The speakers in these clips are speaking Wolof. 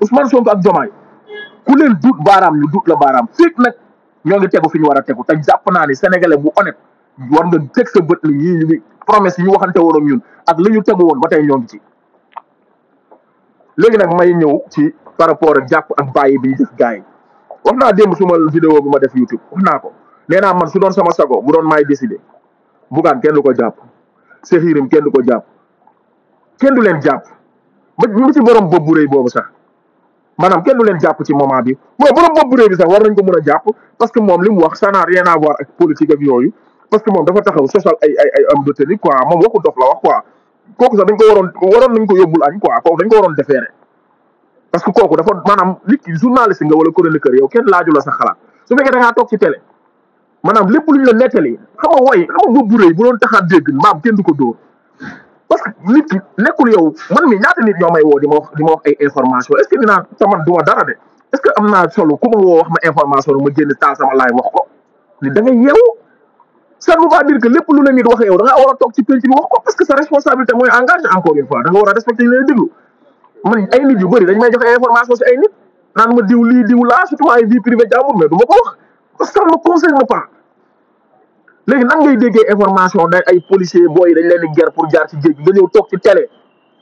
Ousmane Sonko ak Diomaye ku leen duut baaraam ñu duut la baaraam fekk nag ñoo ngi tegu fi ñu war a tegu te jàpp naa ni sénégalais bu honnête war nga teg sa bët ni ñii ñu ngi promesse yi ñu waxante woon ak ñun ak li ñu tegu woon ba tey ñoo ngi ci. léegi nag may ñëw ci par rapport ak jàpp ak bàyyi bi ñu def gars yi wax naa démb suma vidéo bi ma def YouTube wax naa ko nee naa man su doon sama sago bu doon maay décider Bougane kenn du ko jàpp Cheikh Yérim kenn du ko jàpp kenn du leen jàpp ba ñu ci borom bopp bu rëy boobu sax maanaam kenn du leen jàpp ci moment bi bon borom bopp bu rëy bi sax war nañ ko mën a jàpp parce que moom li mu wax ça n'a rien à voir ak politique ak yooyu parce que moom dafa taxaw social ay am de tenue quoi moom waxu dof la wax quoi kooku sax dañ ko waroon nañ ko yóbbul añ quoi kooku dañ ko waroon defeere parce que kooku dafa maanaam nit ki journaliste nga wala chroniqueur yow kenn laaju la sa xalaat su fekkee da ngaa toog ci télé maanaam lépp luñ la nettali xam nga bopp bu rëy bu doon taxaat dégg maam kenn du ko dóor parce que nit ki nekkul yow man mi ñaata nit ñoo may woo di ma wax ay information est ce que dinaa taman duma dara de est ce que am naa solo ku ma woo wax ma information ma génn taal sama laay wax ko ni da ngay yeewu ça ne veut pas dire que lépp lu la nit wax yow da ngaa war a toog ci penc bi wax ko parce que sa responsabilité mooy engagé encore une fois da nga war a respecté leen déglu man ay nit yu bëri dañ may joxe information si ay nit naan ma diw lii diw laa surtout ay vie privée jàmbur mais du ma ko wax parce que ça ne me concerne pas léegi nan ngay déggee information day ay policiers booy dañ leen di ger pour jaar ci géej gi nga ñëw toog ci télé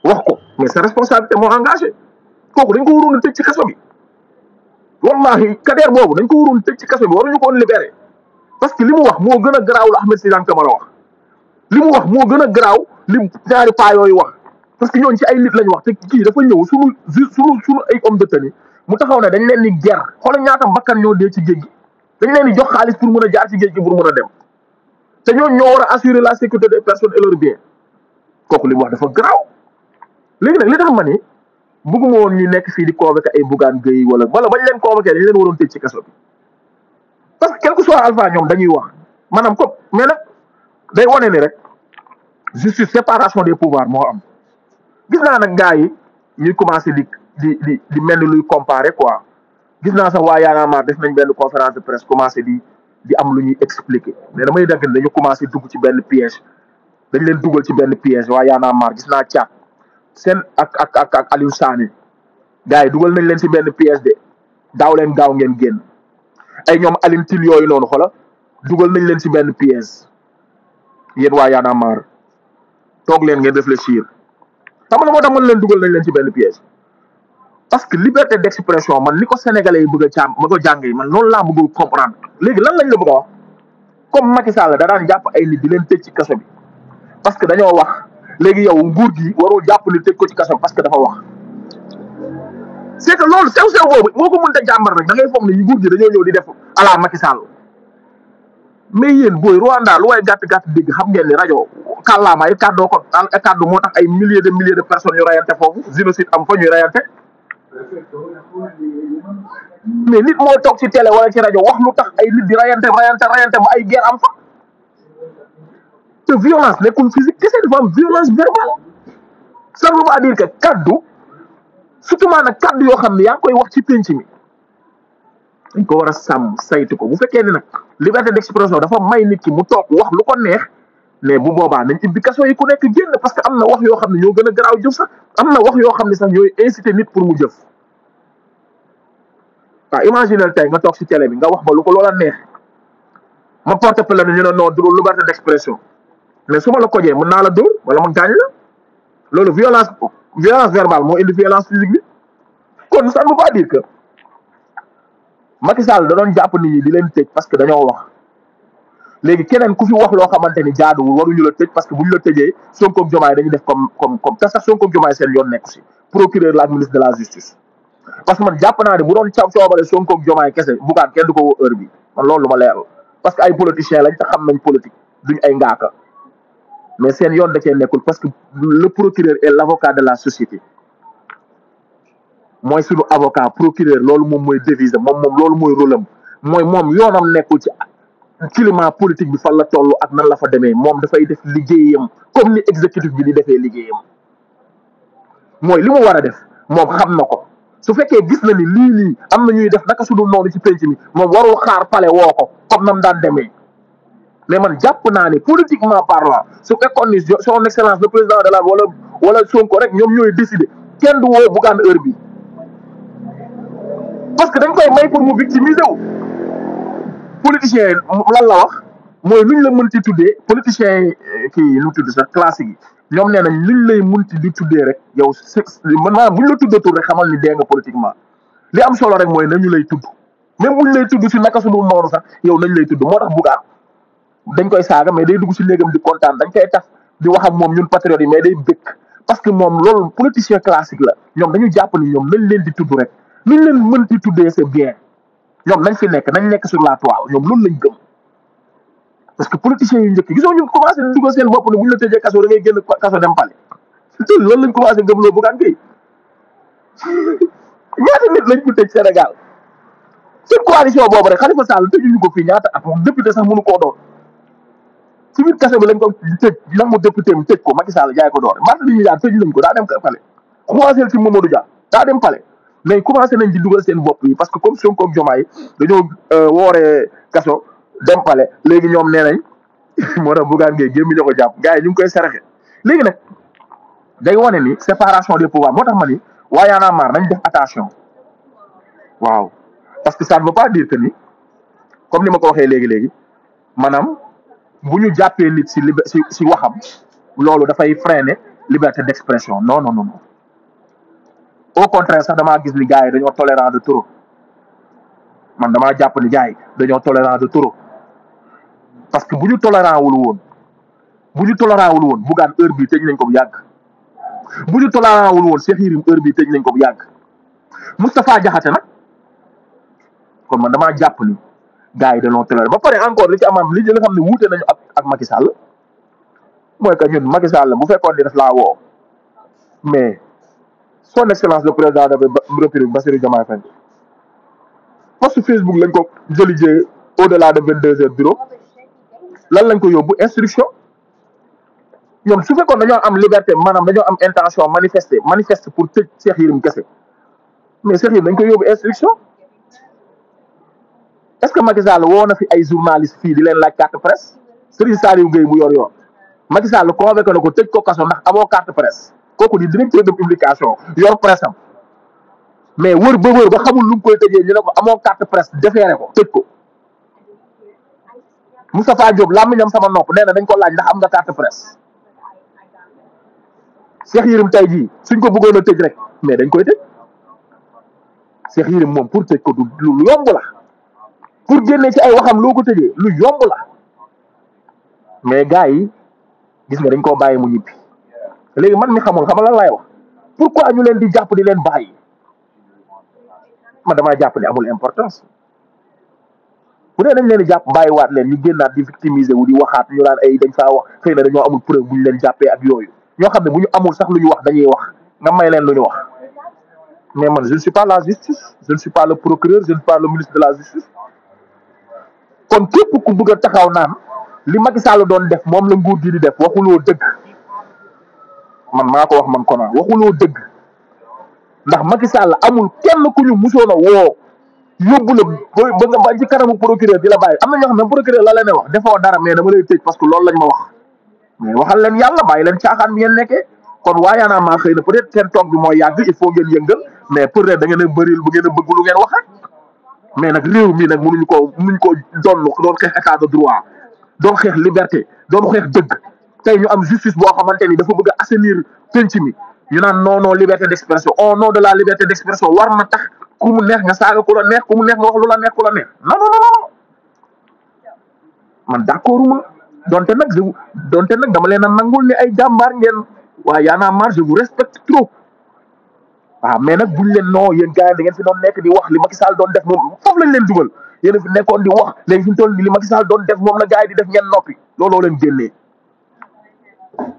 wax ko mais sa responsabilité moo engagé kooku dañ ko waroon a tëj ci kaso bi wallahi Kader boobu dañ ko waroon a tëj ci kaso bi waruñu ko woon libéré parce que li mu wax moo gën a garaaw la Ahmed Sidane Camara wax li mu wax moo gën a garaaw li ñaari paa yooyu wax parce que ñooñu ci ay nit lañ wax te kii dafa ñëw suñu ay homme de tenue mu taxaw ne dañ leen di ger xoolal ñaata bakkan ñoo dee ci géej gi dañ leen di jox xaalis pour mën a jaar ci géej gi pour mën a dem te ñooñu ñoo war a assurer la sécurité des personnes et leurs biens kooku li mu wax dafa garaaw léegi nag li tax ma ni bëgguma woon ñu nekk fii di convoquer ay Bougane Gueye wala bañ leen convoquer dañ leen waroon tëj ci kaso bi parce que quel que soit alpha ñoom dañuy wax maanaam comme mais nag day wane ni rek justice séparation des pouvoirs moo am gis naa nag gars yi ñuy commencé di mel ni luy comparer quoi gis naa sax waa Y'en a marre def nañ benn conférence de presse commencé di am lu ñuy expliquer mais damay dagg dañu commencé dugg ci benn piège dañ leen dugal ci benn piège waa Y'en a marre gis naa Thiat seen ak Aliou Sané gars yi dugal nañ leen ci benn piège de daaw leen gaaw ngeen génn ay ñoom Aline Tine yooyu noonu xola dugal nañ leen ci benn piège yéen waa Y'en a marre toog leen ngeen réfléchir xam nga moo tax mën leen dugal nañ leen ci benn piège parce que liberté d'expression man ni ko sénégalais yi bëgg a ma ko jàngee man loolu laa bëgg comprendre léegi lan lañ la bëgg a wax comme Macky Sall da daan jàpp ay nit di leen tëj ci kaso bi parce que dañoo wax léegi yow nguur gi warul jàpp ni tëj ko ci kaso parce que dafa wax c'est que loolu sew boobu moo ko mënta jàmbar rek da ngay foog ne nguur gi dañoo ñëw di def à la Macky Sall mais yéen booy Rwanda lu way gàtt dégg xam ngeen ni rajo kàllaama ay kàddu moo tax ay milliers de personnes yu rayante foofu génocide am fa ñuy rayante mais nit moo toog ci télé wala ci rajo wax lu tax ay nit di rayante ba ay guerre am fa te violence nekkul physique kese dafa am violence verbale ça veut pas dire que kaddu surtout maanaam kaddu yoo xam ne yaa ngi koy wax ci penc mi dañ ko war a sàmm saytu ko bu fekkee ne nag liberté d'expression dafa may nit ki mu toog wax lu ko neex mais bu boobaa nañ ibbi kaso yi ku nekk génn parce que am na wax yoo xam ne ñoo gën a garaaw jëf sax am na wax yoo xam ne sax ñooy inciter nit pour mu jëf waaw imaginel tey nga toog ci télé bi nga wax ba lu ko loola neex ma porte plainte ñu ne non du liberté d'expression mais su ma la kojee mën naa la dóor wala ma gaañ la loolu violence verbale moo indi violence physique bi kon ça ne veut pas dire que Macky Sall da doon jàpp nit ñi di leen tëj parce que dañoo wax léegi keneen ku fi wax loo xamante ni jaaduwul waruñu la tëj parce que bu ñu la tëjee Sonko ak Diomaye dañuy def comme te sax Sonko ak Diomaye seen yoon nekku si procureur la ak ministre de la justice parce que man jàpp naa ne bu doon coobare Sonko ak Diomaye kese Bougane kenn du ko woo heure bi man loolu lu ma leeral parce que ay politiciens lañ te xam nañ politique duñ ay ngaaka mais seen yoon da cee nekkul parce que le procureur est l'avocat de la société mooy suñu avocat procureur loolu moom mooy devise moom loolu mooy rôle am mooy moom yoonam nekkul ci climat politique bi fan la toll ak nan la fa demee moom dafay def liggéeyam comme ni exécutif bi di defee liggéeyam mooy li mu war a def moom xam na ko su fekkee gis na ni lii am na ñuy def naka su dul noonu ci penc mi moom warul xaar pale woo ko comme nam daan demee mais man jàpp naa ne politiquement parlant su fekkoon ni son excellence le président de la wala Sonko rek ñoom ñooy décider kenn du woo Bougane heure bi parce que dañ koy may pour mu victimiser wu. politicien lan la wax mooy luñ la mënti tuddee politicien kii lu tudd sax classique yi ñoom nee nañ luñ lay mënti di tuddee rek yow maanaam buñ la tuddatul rek xamal ni dee nga politiquement li am solo rek mooy nañu lay tudd même buñ lay tudd si naka su dul noonu sax yow nañ lay tudd moo tax Bougane dañ koy saaga mais day dugg si néegam di kontaan dañ koy taf di wax ak moom ñun patriotes yi mais day bëgg parce que moom loolu politicien classique la ñoom dañu jàpp ni ñoom nañ leen di tudd rek luñ leen mënti tuddee c'est bien ñoom nañ fi nañ nekk sur la toile ñoom loolu lañ gëm parce que politiciens yu njëkk gisoo ñu commencé di dugal seen bopp ne bu ñu la tëjee kaso da ngay génn kaso dem pale loolu lañ commencé gëmloo Bougane Gueye ñaata nit lañ ko tëj Sénégal seen coalition boobu rek Khalifa Sall tëjuñu ko fii ñaata at moom député sax mënu koo doon ci biir kaso bi lañ ko tëj nangu député mi tëj ko Macky Sall jaay ko doore Barthélémy Dias tëj nañ ko daa dem pale commencé ci Mamadou Dia daa dem pale mais commencé nañ di dugal seen bopp yi parce que comme Sonko ak Diomaye dañoo wooree kaso dem pale léegi ñoom nee nañ moo tax Bougane Gueye gémmi ña ko jàpp gars yi ñu ngi koy saraxe léegi nag day wane ni séparation des pouvoirs moo tax ma ni waa Y'en a marre nañ def attention waaw parce que ça ne veut pas dire que ni comme ni ma ko waxee léegi maanaam bu ñu jàppee nit si waxam loolu dafay freiner liberté d'expression non au contraire sax damaa gis ni gars yi dañoo tolérant de trop man damaa jàpp ni gars yi dañoo tolérant de trop parce que bu ñu tolérant wul woon Bougane heure bii tëj nañ ko bu yàgg bu ñu tolérant wul woon Cheikh Yérim heure bii tëj nañ ko bu yàgg Moustapha Diakhaté nag kon man damaa jàpp ni gars yi dañoo tolérant ba pare encore li ci amam li nga xam ne wuute nañu ak Macky Sall mooy que ñun Macky Sall bu fekkoon ni daf laa woo mais son excellence le président de la République Bassirou Diomaye Faye post Facebook lañ ko jëlijee au-delà de 22 heures bureau lan lañ ko yóbbu instruction ñoom su fekkoon dañoo am liberté maanaam dañoo am intention manifester pour tëj Cheikh Yérim kese mais Cheikh Yérim dañ ko yóbbu instruction est-ce que Macky Sall woo na fi ay journalistes fii di leen laaj carte presse Serigne Saliou Gueye bu yor Macky Sall convoqué na ko tëj ko kaso ndax amoo carte presse kooku di directeur de publication yor presse am mais wër ba xamul lu mu koy tëjee ñu ne ko amoo carte presse defeere ko tëj ko Moustapha Diop làmmiñam sama nopp nee na dañ ko laaj ndax am nga carte presse Cheikh Yérim tey jii suñ ko bëggoon a tëj rek mais dañ koy tëj Cheikh Yérim moom pour tëj ko du lu yomb la pour génne ci ay waxam loo ko tëjee lu yomb la mais gars yi gis nga dañ koo bàyyi mu ñibbi léegi man mi xamul xamal lan laay wax pourquoi ñu leen di jàpp di leen bàyyi man damaa jàpp ni amul importance bu dee dañ leen di jàpp bàyyiwaat leen ñu génnaat di victimiser wu di waxaat ñu naan ay dañ faa wax xëy na dañoo amul preuve bu ñu leen jàppee ak yooyu ñoo xam ne bu ñu amul sax lu ñu wax dañuy wax nga may leen lu ñu wax mais man je ne suis pas la justice je ne suis pas le procureur je ne suis pas le ministre de la justice kon képp ku bëgg a taxaw naan li Macky Sall doon def moom la nguur gi di def waxuloo dëgg man maa ko wax man ko naan waxuloo dëgg ndax Macky Sall amul kenn ku ñu musoon a woo yóbbu la ba nga ba ci kanamu procureur di la bàyyi am na ñoo xam ne procureur la leen wax defoo dara mais dama lay tëj parce que loolu lañ ma wax mais waxal leen yàlla bàyyi leen caaxaan bi ngeen nekkee kon waa Y'en a marre xëy na peut-être seen toog bi mooy yàgg il faut ngeen yëngal mais peut-être da ngeen a bëri bu ngeen a bëgg lu ngeen waxat mais nag réew mi nag mënuñ ko doon xeex état de droit doon xeex liberté doon xeex dëgg tey ñu am justice boo xamante ni dafa bëgg a assainir penc mi ñu naan non liberté d'expression au nom de la liberté d'expression war na tax ku mu neex nga saaga ku la neex ku mu neex nga wax lu la neex ku la neex non man d'accord ma donte nag dama leen a nangul ni ay jàmbaar ngeen waaye Y'en a marre je vous respecte trop waaw mais nag buñ leen non yéen gars yi da ngeen fi doon nekk di wax li Macky Sall doon def moom foofu lañ leen dugal yéen a fi nekkoon di wax léegi fi mu toll nii li Macky Sall doon def moom la gars yi di def ngeen noppi looloo leen génnee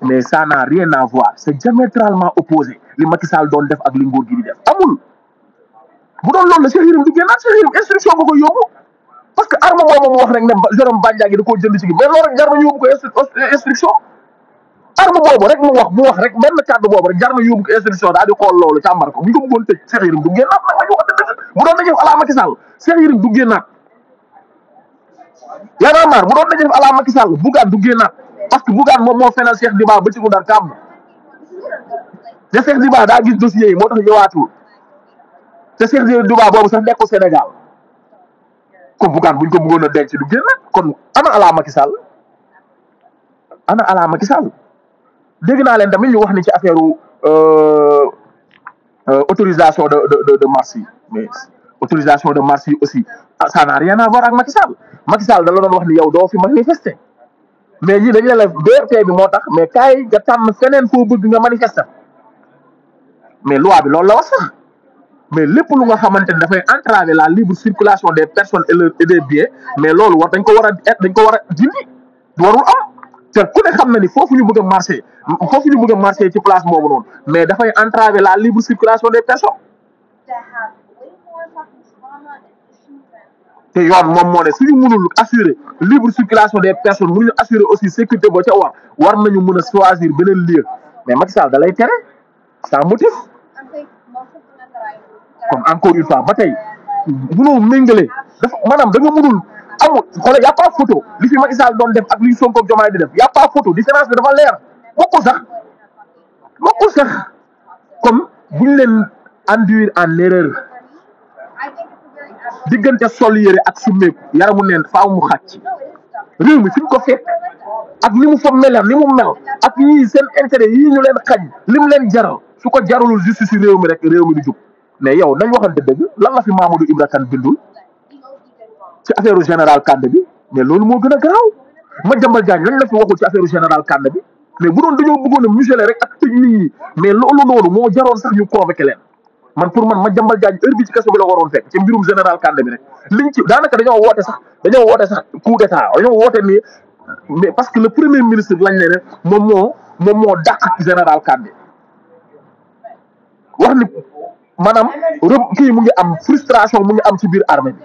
mais ça n'a rien à voir c'est diamétralement opposé li Macky Sall doon def ak li nguur gi di def amul bu doon loolu la Cheikh Yérim du génnaat Cheikh Yérim instruction nga koy yóbbu parce que arme boobu mu wax rek ne Jérôme Bandiaky da koo jënd ci gi mais loolu rek jar na ñu yóbbu ko instruction arme boobu rek mu wax rek benn kàddu boobu rek jar na yóbbu ko instruction daal di xool loolu càmbar ko bu ñu ko bëggoon tëj Cheikh Yérim du génnaat nag lañu wax dëgg bu doon dañuy def ala Macky Sall Cheikh Yérim du génnaat Y'en a marre bu doon dañuy def ala Macky Sall Bougane du génnaat parce que Bougane moom moo fenal Cheikh Diba ba ci Ndar kàmm te Cheikh Diba daa gis dossier yi moo tax ñëwaatul te Cheikh Diba boobu sax nekkul Sénégal kon Bougane buñ ko bëggoon a denc du génn kon ana ala Macky Sall dégg naa leen tamit ñu wax ni ci affaire autorisation de marche yi mais autorisation de marche yi aussi ça n'a rien à voir ak Macky Sall da la doon wax ni yow doo fi manifester mais ñi dañu la BRT bi moo tax mais kaay nga tànn feneen foo bëgg nga manifester mais loi bi loolu la wax sax mais lépp lu nga xamante ne dafay entraver la libre circulation des personnes et des biens mais loolu dañ ko war a dindi warul am te ku ne xam na ni foofu ñu bëgg a marché ci place boobu noonu mais dafay entraver la libre circulation des personnes te yoon moom moo ne suñu mënul assurer libre circulation des personnes mënuñu assurer aussi sécurité boo ca war nañu mën a choisir beneen lieu mais Macky Sall da lay tere sans motif comme encore une fois ba tey mënoo méngale dafa maanaam da nga mënul amul xoolal y' a pas photo li fi Macky Sall doon def ak li Sonko Diomaye di def y' a pas photo différence bi dafa leer bokkul sax comme buñ leen induire en erreur diggante sol yére ak summeeku yaramu neen faaw mu xàcc réew mi fi ñu ko fekk ak ni mu fa mel ni mu mel ak yii seen intérêt yii ñu leen xañ lim leen jaral su ko jaralul justice réew mi rek réew mi du jub mais yow nañ waxante dëgg lan la fi Mamadou Ibra Kane bindul ci affaire général Kandé bi mais loolu moo gën a garaaw Madiambal Diagne lañ la fi waxul ci affaire général Kandé bi mais bu doon dañoo bëggoon a museler rek ak tëj nit ñi mais loolu noonu moo jaroon sax ñu convoqué leen man pour man Madiambal Diagne heure bi ci kaso bi la waroon fekk ci mbirum général Kandé bi rek liñ ci daanaka dañoo woote sax coup d'état dañoo woote ni mais parce que le premier ministre lañ ne moom moo dàq général Kandé wax ni maanaam kii mu ngi am frustration mu ngi am ci biir armée bi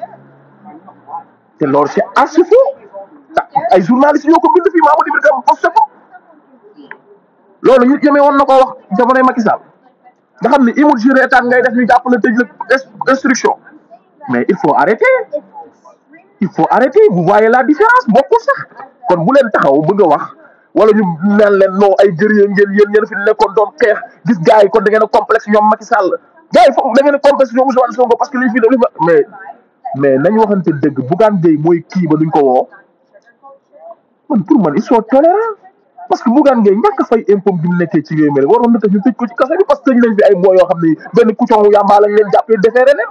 te loolu c'est archi faux ay journalistes ñoo ko bind fii Mamadou Ibra Kane posté ko loolu ñu yemee woon na koo wax jamonoy Macky Sall nga xam ne imut juré état ngay def ñu jàppale tëj la instruction mais il faut arrêter vous voyez la différence bokkul sax kon bu leen taxaw bëgg a wax wala ñu mel leen non ay guerrier yéen fi nekkoon doon xeex gis gars yi kon da ngeen a complexe ñoom Macky Sall gars yi foofu da ngeen a complexe ñoom Ousmane Sonko parce que liñ fi def mais nañu waxante dëgg Bougane Gueye mooy kii ba duñ ko woo man pour man ils sont tolérants parce que Bougane Gueye ñàkk a fay impôt bi mu nekkee ci réew mi waroon na tax ñu tëj ko ci kaso bi parce que tëj nañ fi ay mboo yoo xam ne benn kucon wu yàmbaa lañ leen jàppee defeere leen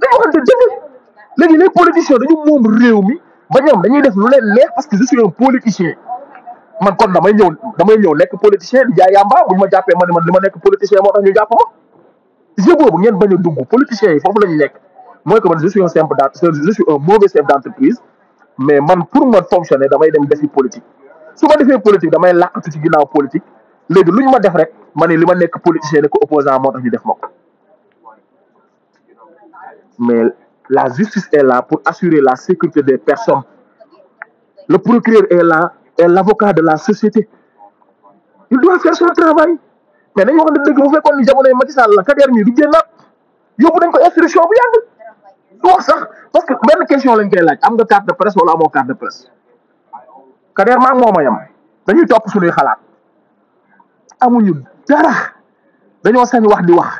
dañu waxante dëgg léegi les politiciens dañu moom réew mi ba ñoom dañuy def lu leen neex parce que je suis un politicien man kon damay ñëw nekk politicien di jaay yàmbaa buñ ma jàppee man li ma nekk politicien moo tax ñu jàpp ma jeu boobu ngeen bañ a dugg politiciens yi foofu la ñu nekk mooy que man je suis un mauvais chef d'entreprise mais man pour ma fonctionner damay dem defi politique su ma defee politique damay làqatu ci ginnaaw politique léegi lu ñu ma def rek ma ne li ma nekk politicien nekk opposant moo tax ñu def ma ko mais la justice est là pour assurer la sécurité des personnes le procureur est là et l'avocat de la société il doit faire son travail mais nañu wax ne dëgg bu fekkoon ni jamonoy Macky Sall la Kader mi du génnaat yóbbu nañ ko instruction bu yàgg du wax sax parce que benn question lañ koy laaj am nga carte de presse wala amoo carte de presse Kader maa ngi moom a yem dañuy topp suñuy xalaat amuñu dara dañoo sañ wax di wax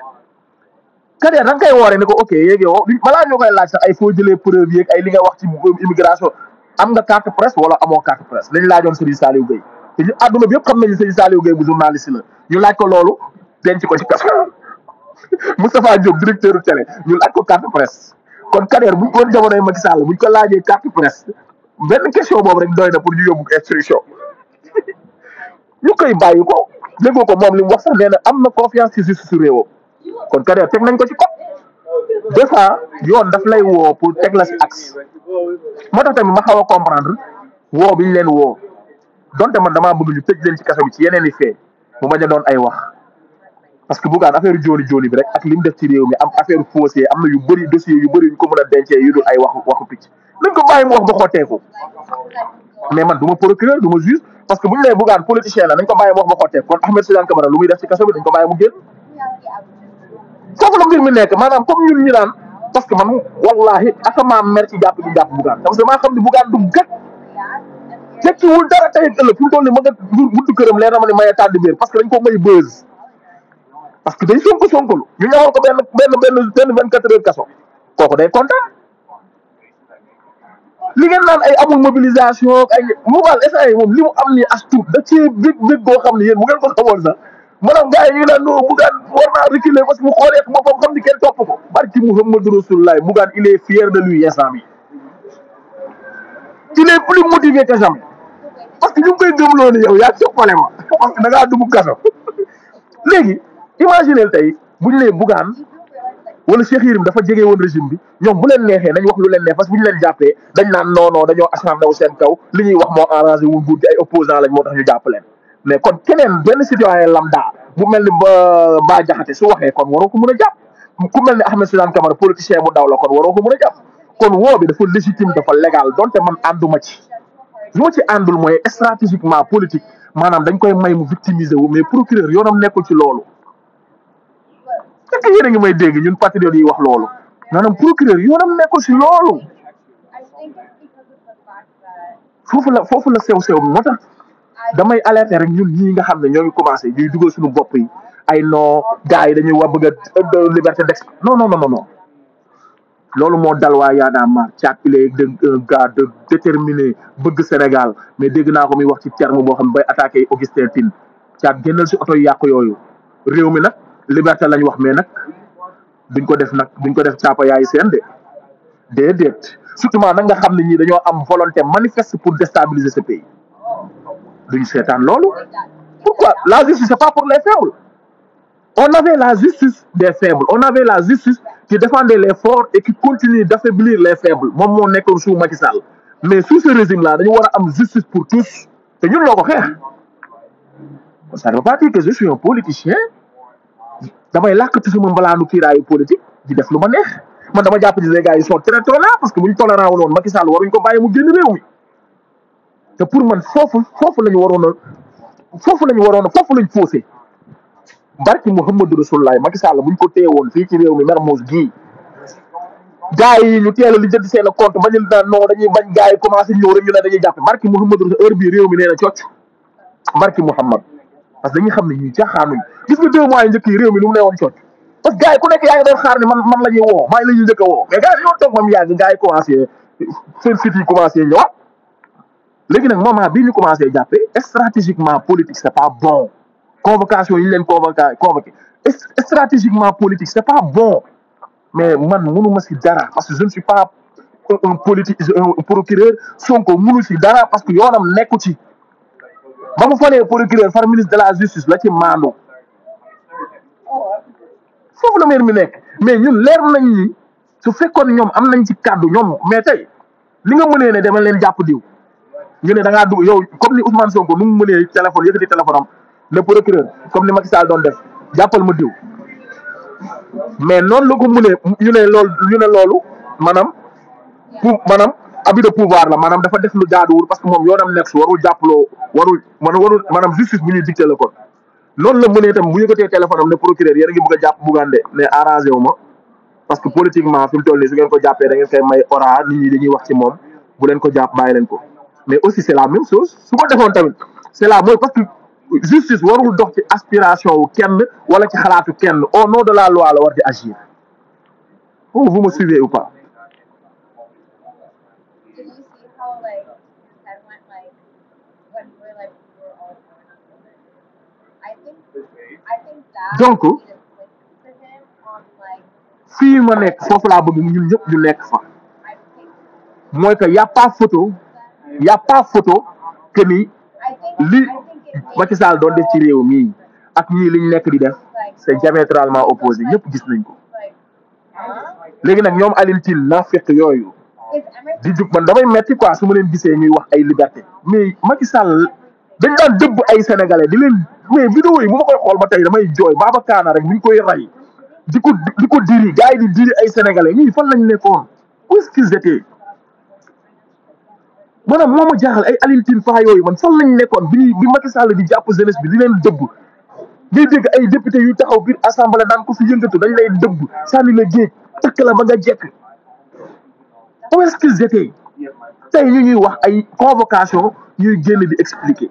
Kader da nga koy wooree ni ko ok yéegi yow balaa ñoo koy laaj sax ay foo jëlee preuve yeeg ay li nga wax ci immigration am nga carte presse wala amoo carte presse lañ laajoon Serigne Saliou Gueye te ñu àdduna bi yëpp xam nañu Serigne Saliou Gueye bu journaliste la ñu laaj ko loolu denc ko ci kaso Moustapha Diop directeur télé ñu laaj ko carte presse kon Kader buñ ko jamonoy Macky Sall buñ ko laajee carte presse benn question boobu rek doy na pour ñu yóbbu instruction ñu koy bàyyi ko déggoo ko moom li mu wax sax nee na am na confiance ci justice su réewam kon Kader teg nañ ko ci code des fois yoon daf lay woo pour teg la si axe moo tax tamit ma xaw a comprendre woo bi ñu leen woo donte man damaa bëgg ñu tëj leen ci kaso bi ci yeneen i fee mu bañ a doon ay wax parce que Bougane affaire jooni bi rek ak li mu def ci réew mi am affaire foncier am na yu bëri dossier yu bëri yu ko mën a dencee yu dul ay waxu picc nañ ko bàyyi mu wax ba xotteeku mais man du ma procureur du ma juge parce que bu ñu nee Bougane politicien la nañ ko bàyyi mu wax ba xotteeku kon Ahmed Suzanne Camara lu muy def ci kaso bi dañ ko bàyyi mu génn foofu la mbir mi nekk maanaam comme ñun ñu naan parce que man wallahi asama mer ci jàpp Bougane parce que maa xam ne Bougane du gat tekkiwul dara tey ëllëg fi mu toll nii ma nga buntu këram leer na ma ne maye tànn biir parce que dañ ko may buzz parce que day sonkolu ñu ñawal ko benn 24 heures kaso kooku day kontaan. li ngeen naan ay amul mobilisation ay Bougane instant yi moom li mu am ni as tuut da cee bég boo xam ne yéen bu ngeen ko xamoon sax maanaam gars yi ñu naan non Bougane war naa reculer parce que mu xoolee boppam xam ni kenn topp ko barki Mouhamadou Rasulullah Bougane il est fier de lui instant bi il est plus motivé que jamais parce que ñu ngi koy gëmloo ni yow yaa coppale ma parce que da ngaa dugg kaso léegi imaginez tey bu ñu nee Bougane wala Cheikh Yérim dafa jege woon régime bi ñoom bu leen neexee nañ wax lu leen neex parce que bu ñu leen jàppee dañ naan non dañoo acharné wu seen kaw li ñuy wax moo arrangé wu nguur gi ay opposant lañ moo tax ñu jàpp leen mais kon keneen benn citoyen lambda bu mel ni Bah Diakhaté su waxee kon waroo ko mën a jàpp ku mel ni Ahmed Suzanne Camara politicien bu daw la kon waroo ko mën a jàpp kon woo bi dafa légitime dafa légal donte man ànduma ci li ma ci àndul mooy stratégiquement politique maanaam dañ koy may mu victimiser wu mais procureur yoonam nekkul ci loolu. est-ce que yéen a ngi may dégg ñun patriotes yi wax loolu maanaam procureur yoonam nekkul si loolu foofu la sew moo tax damay alerter rek ñun ñii nga xam ne ñoo ngi commencé ñuy dugal suñu bopp yi ay non gars yi dañuy wax bëgg a liberté d'expression non loolu moo dal waa Y'en a marre Thiat il est un gars de déterminé bëgg Sénégal mais dégg naa ko muy wax ci terme boo xam ne bay attaqué Augustin Tine Thiat génnal si oto yu yàq yooyu réew mi nag liberté lañ wax mais nag duñ ko def caapa yaay seen déedéet surtout nag nga xam ne ñii dañoo am volonté manifeste pour déstabiliser ce pays duñ seetaan loolu. Pourquoi la justice c'est pas pour les faibles? On avait la justice des faibles, on avait la justice qui défendait les forts et qui continue d'affaiblir les faibles moom moo nekkoon sous Macky Sall mais sous ce régime là dañu war a am justice pour tous te ñun loo ko xeex. Ça ne veut pas dire que je suis un politicien. damay làkkati sama mbalaanu kiiraayu politique di def lu ma neex man dama jàpp ni les gars yi sont très tolérants parce que bu ñu tolérant wu noonu Macky Sall waruñ ko bàyyi mu génn réew mi te pour man foofu lañu waroon a foofu lañ faussé barki Mouhamadou Rasulullah Macky Sall buñ ko téye woon fii ci réew mi Mermoz gii gars yi ñu teel a li jënd seen compte ba ñu naan non dañuy bañ gars yi commencé ñëw rek ñu ne dañuy jàpp barki Mouhamadou heure bii réew mi nee na cocc barki Mouhamad parce que dañuy xam ne ñuy caaxaanuñ gis nga 2 mois yi njëkk yi réew mi lu mu ne woon cooc parce que gars yi ku nekk yaa ngi doon xaar ni man la ñuy woo maa ngi la ñuy njëkk a woo mais gars yi dañoo toog moom yàgg gars yi commencé seen site yi commencé ñëwaat léegi nag moment bii ñu commencé jàppee stratégiquement politique c'est pas bon convocation yi ñu leen convoqué stratégiquement politique c'est pas bon mais man mënuma si dara parce que je ne suis pas un politique un procureur Sonko mënu si dara parce que yoonam nekku ci ba mu falee procureur far ministre de la justice la ci maandu foofu la mbir mi nekk mais ñun leer nañ ni su fekkoon ñoom am nañ ci kàddu ñoom mais tey li nga mënee ne dama leen jàpp diw ñu ne da ngaa dugg yow comme ni Ousmane Sonko nu mu mënee téléphone yëkkati téléphone am le procureur comme ni Macky Sall doon def jàppal ma diw mais noonu la ko mënee ñu ne loolu maanaam abus de pouvoir la maanaam dafa def lu jaaduwul parce que moom yoonam nekk su warul jàppaloo warul maanaam justice bu ñuy dicté la kon noonu la mënee tam bu yëkkatee téléphone am ne procureur yéen a ngi bëgg a jàpp Bougane de mais arrangé wu ma parce que politiquement fi mu toll nii su ngeen ko jàppee da ngeen koy may ora nit ñi dañuy wax ci moom bu leen ko jàpp bàyyi leen ko mais aussi c'est la même chose su ko defoon tamit c'est la mooy parce que justice warul dox ci aspiration wu kenn wala ci xalaatu kenn au nom de la loi la war di agir vous me suivez ou pas. donc fii ma nekk foofu laa bëgg ñun ñëpp ñu nekk fa mooy que y a pas photo que ni li Macky Sall doon def ci réew mii ak ñii liñ nekk di def c'est diamétralement opposé ñëpp gis nañ ko léegi nag ñoom Alioune Tine naa fekk yooyu di jug man damay metti quoi su ma leen gisee ñuy wax ay liberté mais Macky Sall dañ daan dëbb ay sénégalais di leen mais vidéo yi bu ma koy xool ba tey damay jooy Baba Kaana rek bu ñu koy rey di ko diri gars yi di diri ay sénégalais ñii fan lañ nekkoon où est-ce qu'ils étaient maanaam moo ma jaaxal ay Alioune Tine fa yooyu man fan lañ nekkoon bi Macky Sall di jàpp jeunesse bi di leen dëbb ngay dégg ay député yu taxaw biir assemblée daan ko fi yëngatu dañ lay dëbb sànni la géej takk la ba nga jekk où est-ce qu'ils étaient tey ñu ñuy wax ay convocation ñuy génn di expliquer